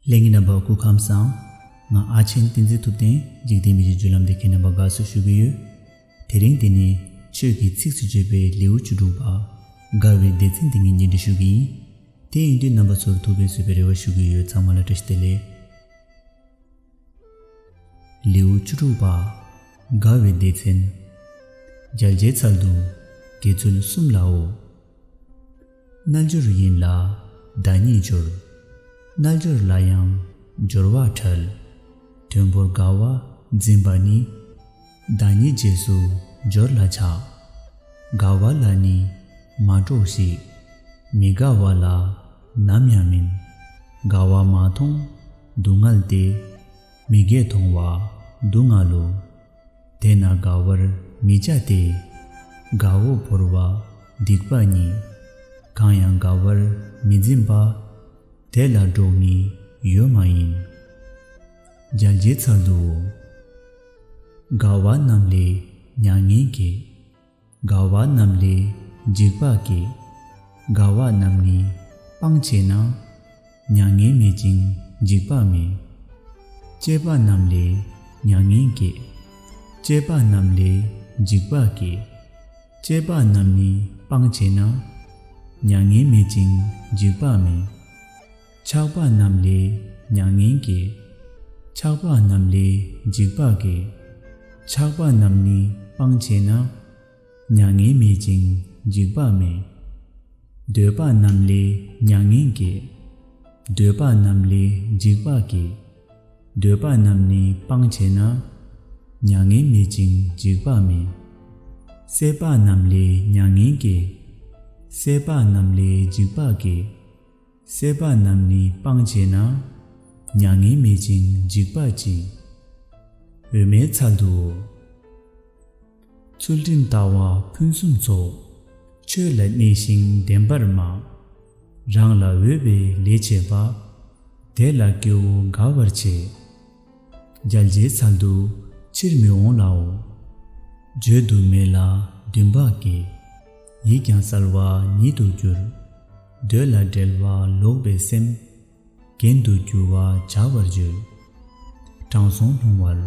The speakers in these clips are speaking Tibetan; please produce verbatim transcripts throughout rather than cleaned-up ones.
ལྷན་རྒྱས་རྣམ་པ་སྐུ་ཁམས་བཟང་། ང་ཨ་ཆེན་བསྟན་འཛིན་ཐུབ་བསྟན་འཇིག་རྟེན་མི་ཚེའི་བརྒྱུད་ལམ་དེ་ཁྱེད་རྣམ་པ་དགའ་བསུ་ཞུ་གི་ཡོད། དེ་རིང་འདི་ནི་ཆོས་ཀྱི་ཚིགས་སུ་བཅད་པའི་ལེའུ་བཅུ་དྲུག་པ། དགའ་བའི་སྡེ་ཚན་འདི་ངས་སྙན་སྒྲོན་ཞུ་གི་ཡིན། དེ་ཡིན་དུས་རྣམ་པ་ཚོར་ཐུགས་ཕན་གསོས་པའི་རེ་བ་ཞུ་གི་ཡོད། ཚང་མ་ལ་བཀྲ་ཤིས་བདེ་ལེགས། ལེའུ་བཅུ་དྲུག་པ། དགའ་བའི་སྡེ་ཚན། མཇལ་བྱའི་ཚལ་དུ་དགེ་ཚུལ་གསུམ་ལའོ། རྣལ་འབྱོར་ཡིན་ལ་བདག་ཉིད་འབྱོར། རྣལ་འབྱོར་ལ་ཡང་འབྱོར་བ་འཕྲལ། དོན་པོར་དགའ་བ་འཛིན་པ་ནི། བདག་ཉིད་རྗེས་སུ་འབྱོར་ལ་བྱ། དགའ་བ་ལ་ནི་མ་སྤྲོ་ཞིག། མི་དགའ་བ་ལ་ནམ་ཡང་མིན། དགའ་བ་མ་མཐོང་སྡུག་བསྔལ་ཏེ། མི་དགེ་མཐོང་བ་སྡུག་བསྔལ་ལོ། དེས་ན་དགའ་བར་མི་བྱ་སྟེ། དགའ་བོ་བོར་བ་སྡིག་པ་ཉིད། གང་ཡང་དགའ་བར་མི་འཛིན་པ། དེ་ལ་འགྲོགས་ནི་ཡོད་མ་ཡིན། མཇལ་བྱའི་ཚལ་དུའོ། དགའ་བ་རྣམས་ལས་མྱ་ངན་སྐྱེ། དགའ་བ་རྣམས་ལས་འཇིགས་པ་སྐྱེ། དགའ་བ་རྣམས་ནི་སྤང་བྱས་ན། མྱ་ངན་མེད་ཅིང་འཇིགས་པ་མེད། སྐྱེས་པ་རྣམས་ལས་མྱ་ངན་སྐྱེ། སྐྱེས་པ་རྣམས་ལས་འཇིགས་པ་སྐྱེ། སྐྱེས་པ་རྣམས་ནི་སྤང་བྱས་ན། མྱ་ངན་མེད་ཅིང་འཇིགས་པ་མེད། ཆགས་པ་རྣམས་ལས་མྱ་ངན་སྐྱེ། ཆགས་པ་རྣམས་ལས་འཇིགས་པ་སྐྱེ། ཆགས་པ་རྣམས་ནི་སྤང་བྱས་ན། མྱ་ངན་མེད་ཅིང་འཇིགས་པ་མེད། འདོད་པ་རྣམས་ལས་མྱ་ངན་སྐྱེ། འདོད་པ་རྣམས་ལས་འཇིགས་པ་སྐྱེ། འདོད་པ་རྣམས་ནི་སྤང་བྱས་ན། མྱ་ངན་མེད་ཅིང་འཇིགས་པ་མེད། སྲེད་པ་རྣམས་ལས་མྱ་ངན་སྐྱེ། སྲེད་པ་རྣམས་ལས་འཇིགས་པ་སྐྱེ། སྲེད་པ་རྣམས་ནི་སྤང་བྱས་ན། མྱ་ངན་མེད་ཅིང་འཇིགས་པ་ཅི། འོད་མའི་ཚལ་དུའོ། ཚུལ་ཁྲིམས་ལྟ་བ་ཕུན་སུམ་ཚོགས། ཆོས་ལ་གནས་ཤིང་བདེན་པར་སྨྲ། རང་ལ་འོས་པའི་ལས་བྱེད་པ། དེ་ལ་སྐྱེ་བོ་དགའ་བར་བྱེད། མཇལ་བྱའི་ཚལ་དུ་ཕྱིར་མི་འོང་ལའོ། བརྗོད་དུ་མེད་ལ་འདུན་པ་སྐྱེ། ཡིད་ཀྱང་གསལ་བ་ཉིད་དུ་འགྱུར། འདོད་ལ་འབྲེལ་བ་ལོག་པའི་སེམས། རྒྱན་དུ་འགྱུར་བ་བྱ་བར་བརྗོད། དྲང་སྲོང་ལྷུང་བར་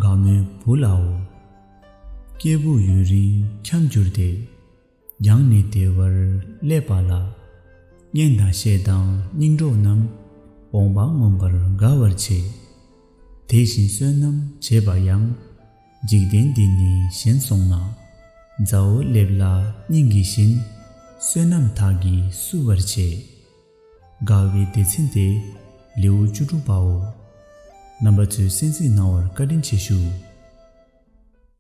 དགའ་མོའི་བུ་ལའོ། སྐྱེས་བུ་ཡུན་རིང་འཁྱམས་གྱུར་ཏེ། རྒྱང་ནས་བདེ་བར་སླེབས་པ་ལ། གཉེན་དང་བཤེས་དང་སྙིང་གྲོགས་རྣམས། འོངས་པ་མངོན་པར་དགའ་བར་བྱེད། དེ་བཞིན་བསོད་ནམས་བྱེད་པ་ཡང་། འཇིག་རྟེན་འདི་ནས་གཞན་སོང་ན། མཛའ་བོ་སླེབས་ལ་སྙིང་གི་བཞིན། བསོད་ནམས་དག་གིས་བསུ་བར་བྱེད། དགའ་བའི་སྡེ་ཚན་དེ་ལེའུ་བཅུ་དྲུག་པའོ། རྣམ་པ་ཚོས་གསན་གཟིགས་གནང་བར་བཀའ་དྲིན་ཆེ་ཞུ།